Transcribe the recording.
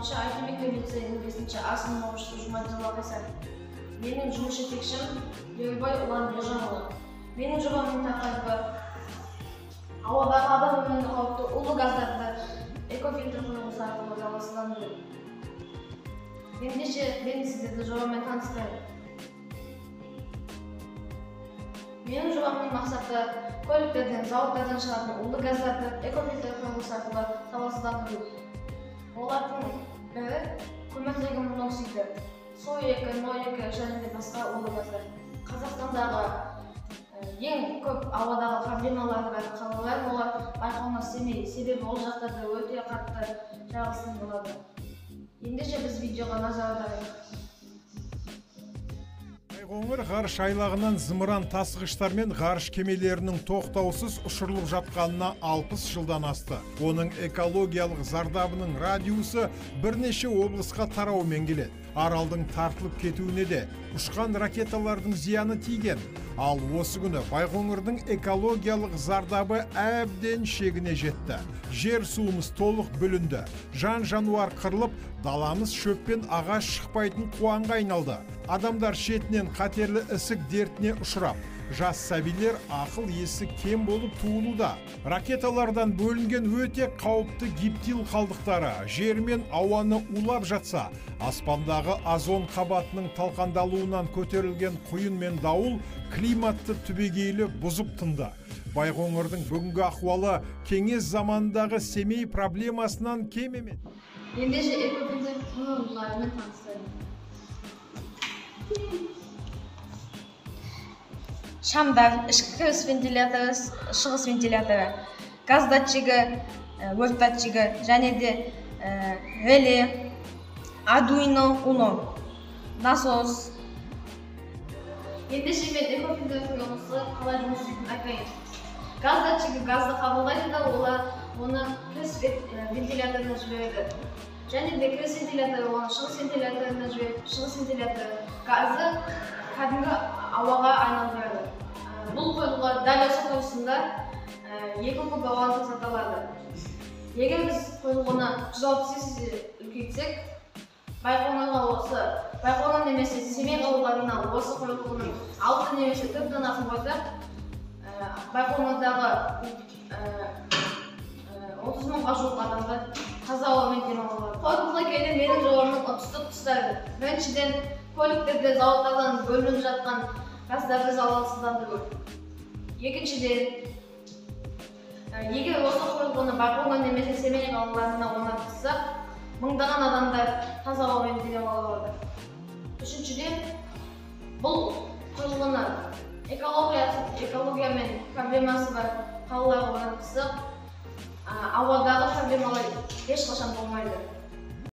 Алматыша IT мектеп лицейінің 5-ші А сыныбының оқушысы Жұмадилла Қайсар. Менің жұмыс жетекшім Елбай Ұлан Ержанұлы. Менің жобамның тақырыбы ауадағы адам өміріне қауіпті улы газдарды экофильтр құрылғысы арқылы залалсыздандыру. Ендеше мен сіздерді жобамен таныстырайын. Менің жобамның мақсаты көліктерден, зауыттардан шығатын улы газдарды экофильтр құрылғысы арқылы залалсыздандыру. Олардың бірі көміртегі моноксиді, СО2, НО2 және де басқа улы газдар. Қазақстандағы ең көп ауадағы проблемалардың бірі қалалар олар Байқоңыр, Семей, себебі ол жақтарда өте қатты жарылыстар болады. Ендеше біз видеоға назар аударайық. Байқоңыр ғарыш айлағынан зымыран тасығыштар мен ғарыш кемелерінің тоқтаусыз ұшырылып жатқанына 60 жылдан асты. Оның экологиялық зардабының радиусы бірнеше облысқа тарауымен келеді. Аралдың тартылып кетуіне де ұшқан ракеталардың зияны тиген. Ал осы күні Байқоңырдың экологиялық зардабы әбден шегіне жетті. Жер суымыз толық бүлінді. Жан жануар қырылып, даламыз шөппен ағаш шықпайтын қуанға айналды. Адамдар шетінен қатерлі ісік дертіне ұшырап, жас сәбилер ақыл есі кем болып туылуда. Ракеталардан бөлінген өте қауіпті гептил қалдықтары жер мен ауаны улап жатса, аспандағы озон қабатының талқандалуынан көтерілген құйын мен дауыл климатты түбегейлі бұзып тынды. Байқоңырдың бүгінгі ахуалы кеңес заманындағы Семей проблемасынан кем емес. Ендеше экофильтр құрылғыларымен таныстырайын. Шамдар, ішкі кіріс вентиляторы, шығыс вентиляторы, газ датчигі, өрт датчигі және де реле, Arduino Uno, насос. Ендеше мен экофильтр құрылғысы қалай жұмыс істейтінін айтайын. Газ датчигі газды қабылдайды да, олар оны кіріс вентиляторына жібереді. Және де кіріс вентиляторы оны шығыс вентиляторына жіберіп, шығыс вентиляторы газды кәдімгі ауаға айналдырады. Бұл құрылғы дәл осы құрылысында 2 куб ауаны тазарта алады. Егер біз құрылғыны 160 есе үлкейтсек, Байқоңырға осы, Байқоңыр немесе Семей қалаларына осы құрылғының 6 немесе 4 данасын қойсақ, Байқоңырдағы 30 мыңға жуық адамдар таза ауамен демала алады. Қорытындылай келе менің жобамның ұтысты тұстары. Біріншіден, көліктерде зауыттардан бөлініп жатқан газдарды залалсыздандыру. Екіншіден, егер осы құрылғыны Байқоңыр немесе Семей қалаларына орнатсақ, мыңдаған адамдар таза ауамен демала алады. Үшіншіден, бұл құрылғыны экологиямен проблемасы бар қалаларға орнатсақ, ауадағы проблемалар ешқашан болмайды.